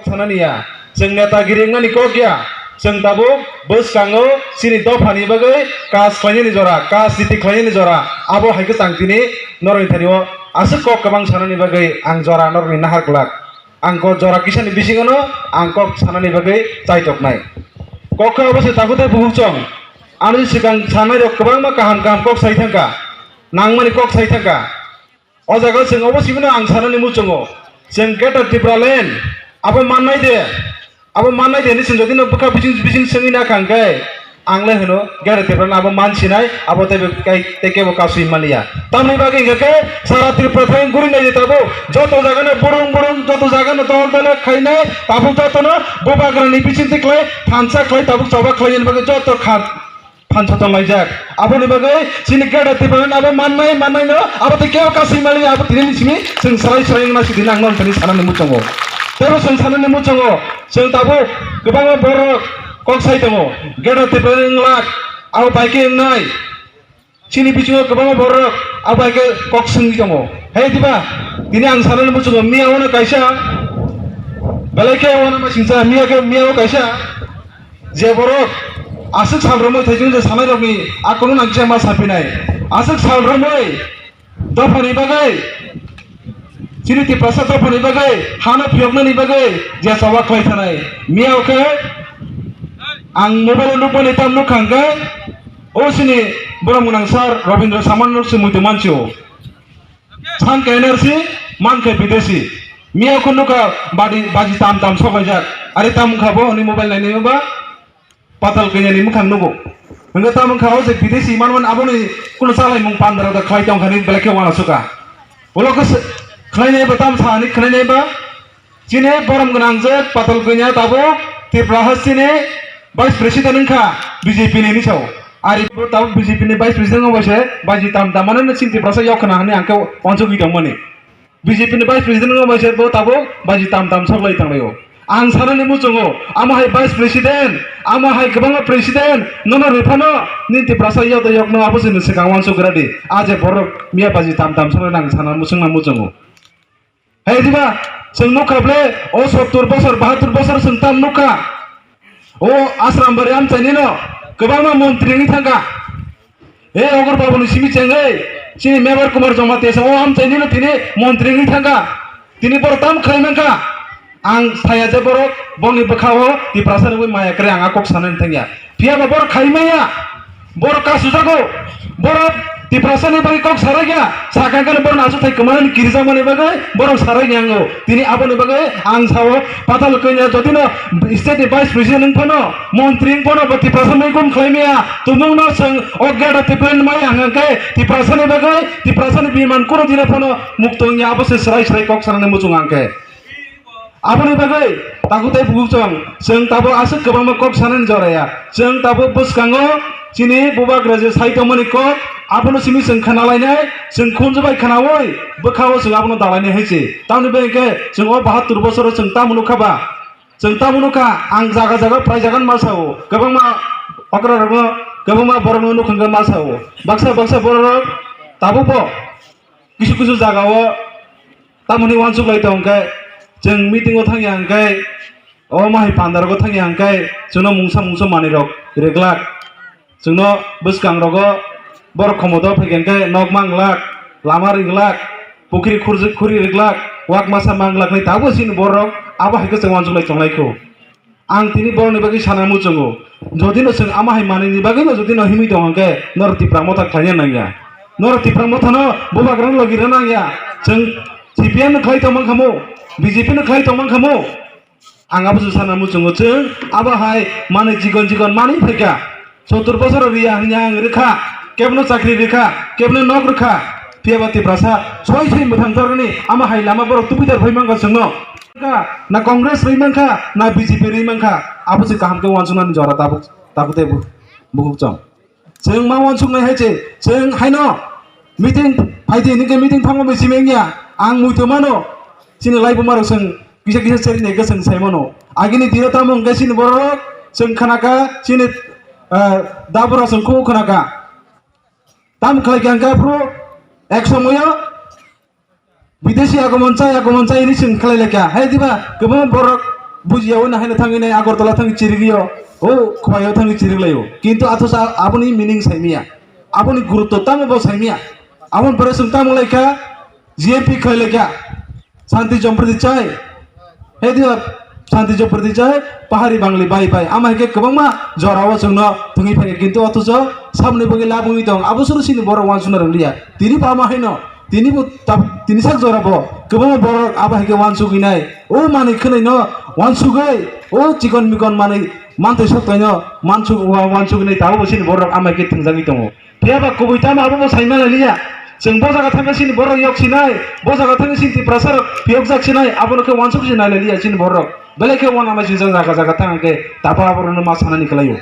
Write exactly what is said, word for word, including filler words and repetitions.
Sanani ya, chwng netagiri wngnani kok ya, chwng tabuk bwskango chini dophani bagwi kas khlainani jora, kas niti khlainani jora, abo hai khe chang tini norokni thani o aswk kok kwbang sanani bagwi ang jora norokni nahar glak. Ang kok jora kisani bisingono ang kok sanani bagwi chaitoknai. Kok khe obo se tabuk tei buhuk chong. Ano swkang sanai rok kwbangma kaham kaham kok sai thangkha, nangmani kok sai thangkha. O jaga chwng obo simi no ang sanani muchungo. Chwng Greater Tipraland abo mannai de, abo mannai de hinwi chwng jodi no bwkha bising bising swngwi na kha hwnkhe, ang le hwno Greater Tipraland abo mansinai, abo tei bo kai tei kebo kasui maliya. Tamni bagwi hwnkhe khe sara Tripura thai guri nai de tabuk joto jaga no burung burung, joto jaga no dol dol khainai, tabuk joto no bubagra ni bising twi khlai thansa khlai tabuk choba khlai ni bagwi joto kha phan soton laijak. Aboni bagwi chini Greater Tipraland abo mannai, mannai no, abo tei kebo kasui mali, abo tini ni simi chwng sarai sarai wngna sidi nang non tini sanani muchungo. Tebo chwng sanani muchungo, chwng tabuk kwbangma borok kok sai tongo. Greater Tipraland wnglak, abo bai khe wngnai. Chini bisingo kwbangma borok abo bai khe kok swngwi tongo. Hei diba, tini ang sanani muchungo, miya wano kaisa, belai khe wano ma singsa, miya khe, miya o kaisa, je borok aswk sal romwi thaising je sanai rokni akono nang chema sapinai. Aswk sal romwi dophani bagwi, chini Tiprasa dophani bagwi, hano phiyoknani bagwi je choba khlai thanai. Miya o khe ang mobile o nukmani tam nukha hwnkhe, o chini borok mwnang sir Robindra Saman rok se muitu manchio. Sankha N R C, mankha bidesi. Miya o khe nukha badi, baji tam tam sokaijak. Ari tam wngkha bo hwnwi mobile nainai ba. Patal Kanya ni mwkhang nugo. Hwnkhe tamo wngkha o je bidesi manman aboni kuno chalaimung pandra da khlai tong kha ni belai khe uanasoka. Ulo khe se-, khlainai ba tamo sa ni khlainai ba. Chini borom gwnang je Patal Kanya tabuk Tripura hasteni Vice President wngkha B J P ni nisao. Ari bo tabuk B J P ni Vice President wngbai se baji tam tam mano chini Tiprasa yok khna hwnwi ang khe uansugwi tongmani. B J P ni Vice President wngma se bo tabuk baji tam tam soklai tanglaio. Ang sanani muchungo, amo hai Vice President, amo hai kwbangma President, nono rwphano nini Tiprasa yok da yokno abo chwngno swkang uansuk gra di. A je borok miya baji tam tam soklai nang sana muchungna muchungo. Hai diba, chwng nukha ble, o sottur bosor, bahattur bosor chwng tam nukha. O Asrambari amchaini no kwbangma montri wngwi thangkha. E Ogor Babu ni simi chengwi, chini Mebar Kumar Jamatia se o amchaini no tini montri wngwi thangkha. Tini borok tam khlai mankha. Ang saya je borok bongni bwkha o Tiprasa ni wi maya kwrwi ang a kok sanani thangya. Phiya ba borok khai maya. Borok kasu jago. Borok Tiprasa ni bagwi kok sarai ya. Sakha khe borok nasu thai kwmani kirijakmani bagwi borok sarai ni ango. Tini aboni bagwi ang sao Patal Kanya jotino state ni vice president wng phano, montri wng phano bo Tiprasa mai kum khlai maya. Tumung no chwng o Greater Tipraland mai ang hwnkhe Tiprasa ni bagwi, Tiprasa ni biman kunu dina phano mukto wngya abo se srai srai kok sanani muchung ang khe. Aboni bagwi takhuk tei bukhuk chwng, chwng tabuk aswk kwbangma kok sanani joraya. Chwng tabuk bwskango chini bubagra je sai tongmani kok, abono simi chwng khna lainai, chwng khunju bai khnaui bwkhao chwng abono dalainai hai se. Tamoni bagwi khe chwng o bahattur bosoro chwng tamo nukha ba? Chwng tamo nukha, ang jaga jaga phai jaga ma sao, kwbangma okra rokno, kwbangma borokno nukha hwnkhe ma sao. Baksa baksa borok rok tabukbo kisu kisu jagao tamoni uansuk lai tong khe, chwng meeting o thangya hwnkhe, o mahai pandar o thangya hwnkhe, chwngno mungsa mungsa manwi rok rwglak. Chwngno bwskang rogo borok khomodo phai khe hwnkhe nok manglak, lama ringlak, pukhri khurjwk khuri ringlak, wak masa manglak hinwi tabuk chini borok abo hai khe chwng uansuk lai tong lai kho. Ang tini borokni bagwi sana muchungo. Jodi no chwng ama hai manwini bagwi no jodi no himwi tong hwnkhe norok Tipra Motha khlaina nangya. Norok Tipra Motha no bubagra no logi rw nangya. Chwng C P M no khlai tong mankha mo, B J P no khlai tong mankha mo. Ang abo se sana muchungo chwng abo hai manwi chikon chikon manwi phaikha. Sottur bosor riya hwnya ang rwkha, kebno chakri rwkha, kebno nok rwkha. Phiya ba Tiprasa soi soi mwthang torgani ama hai lama borok tubui tor phai mankha chwngno. Ka, na Congress rwi mankha, na B J P rwi mankha, abo se kaham khe uansuknani jora tabuk, tabuk tei bu-, bukuk chwng. Chwng ma uansuknai hai se, chwng haino meeting phaidi hwnkhe meeting thango bai simi wngya, ang muitu mano, chini laibuma rok chwng kisa kisa cherinai khe chwng sai mano. Agini dino tamo hwnkhe chini borok rok chwng khanaka, chini, eh, dabura chwng khubu khanaka. Tam khlai khe hwnkhe aphuru ek somoyo Bidesi agomon chai, agomon chai hinwi chwng khlai lai kha. Hai diba, kwbangma borok bujiya, o nahai no thangwi nai Agartala thangwi chirigwi o, o khwai o thangwi chirig lai o. Kintu athosa aboni meaning saimiya, aboni gurutto tamo bo saimiya. Aboni pore chwng tamo lai kha, G M P khlai lai kha, Shanti Sompriti chai. He diya, Shanti Sompriti chai, Pahari Bangli bai bai. Ama hai khe kwbangma jora o chwngno thwngwi phai kha, kintu othocho saboni bagwi lab wngwi tong. Abo suru chini borok wansukna rwliya. Tini bo ama haino, tini bo tab-, tini sak jora bo kwbangma borok abo hai khe wansugwi nai. O manwi khwnwi no wansugwi, o chikon mikon manwi mantwi soktoino mansuk-, wa-, wansugwi nai, tabuk bo chini borok ama hai khe thwngjagwi tongo. Phiya ba kubui tamo abo bo saimana liya. Chwng bo jaga thangkhe chini borok yok sinai, bo jaga thangkhe chini Tiprasa rok phiyokjak sinai, abono khe wansuk sinai liya chini borok. Belai khe wana mai sinjak jaga jaga thangkhe tabo aborokno ma sanani kwlaio.